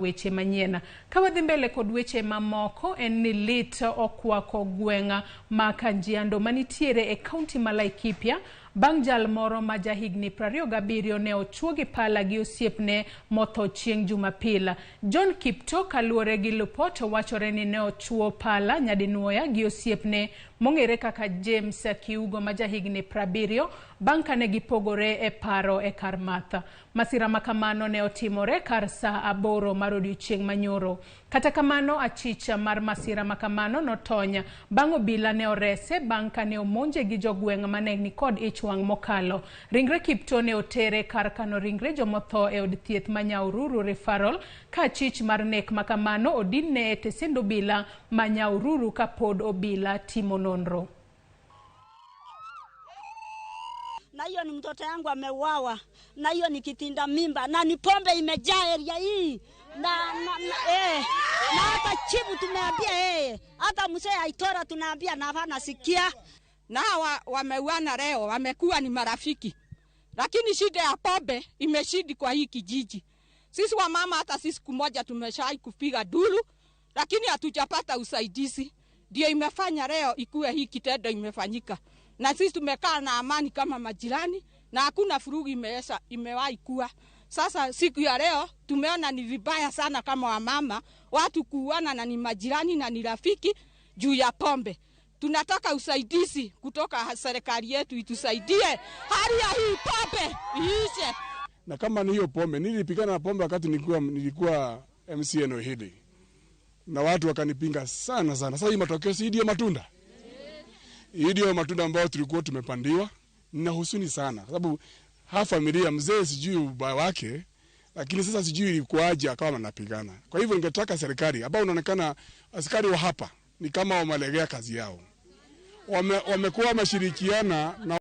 Weche manyien. Ka wadhi mbele kod weche mamoko en ni lit okwako gweng' ma Kajiado manitiere e kaunti ma Laikipia bang' jal moro ma jahigni 27 ne ochuo gi pala gi osiepne motho chieng' Jumapil. John Kipto kaluwore gi lupot wachore ni ne ochuo pala nyadinwoya gi osiepne mong'ere kaka James Kiugo ma jahigni 70 bang' kane gipogore e paro e kar math. Masira ma kamano ne otimore kar saa 8 mar odiochieng' manyoro. Kata kamano, achich mar masira ma kamano notony bang' obila ne orese bang' kane omonje gi jogweng' mane nikod ich wang' mokalo. Ringre Kipto ne otere kar kano ringre jomotho e od thieth ma Nyahururu Referral ka achich mar nek ma kamano odinne e tesend obila ma Nyahururu kapod obila timo nonro. Na hiyo ni mtoto yangu ameuawa, na hiyo ni kitinda mimba, na ni pombe imejaa area hii na hata chifu tumeambia yeye, hata mzee Aitora tunaambia na hapana sikia. Na hawa wameuana leo, wamekuwa ni marafiki, lakini shida ya pombe imeshidi kwa hii kijiji. Sisi wamama hata sisi siku moja tumeshai kupiga dulu, lakini hatujapata usaidizi. Ndio imefanya leo ikuwe hii kitendo imefanyika. Na sisi tumekaa na amani kama majirani na hakuna furugu imewahi kuwa. Sasa siku ya leo tumeona ni vibaya sana kama wamama watu kuuana na ni majirani na ni rafiki juu ya pombe. Tunataka usaidizi kutoka serikali yetu itusaidie hali ya hii pombe iishe. Na kama ni hiyo pombe, nilipigana na pombe wakati nilikuwa MCA eneo hili. Na watu wakanipinga sana sana. Sasa hii matokeo si ndio matunda? Hii ndio matunda ambayo tulikuwa tumepandiwa. Nina huzuni sana kwa sababu ha familia mzee sijui ubaya wake, lakini sasa sijui ilikuwaje akawa wanapigana. Kwa hivyo ningetaka serikali ambao unaonekana askari wa hapa ni kama wamelegea kazi yao. Wamekuwa wameshirikiana na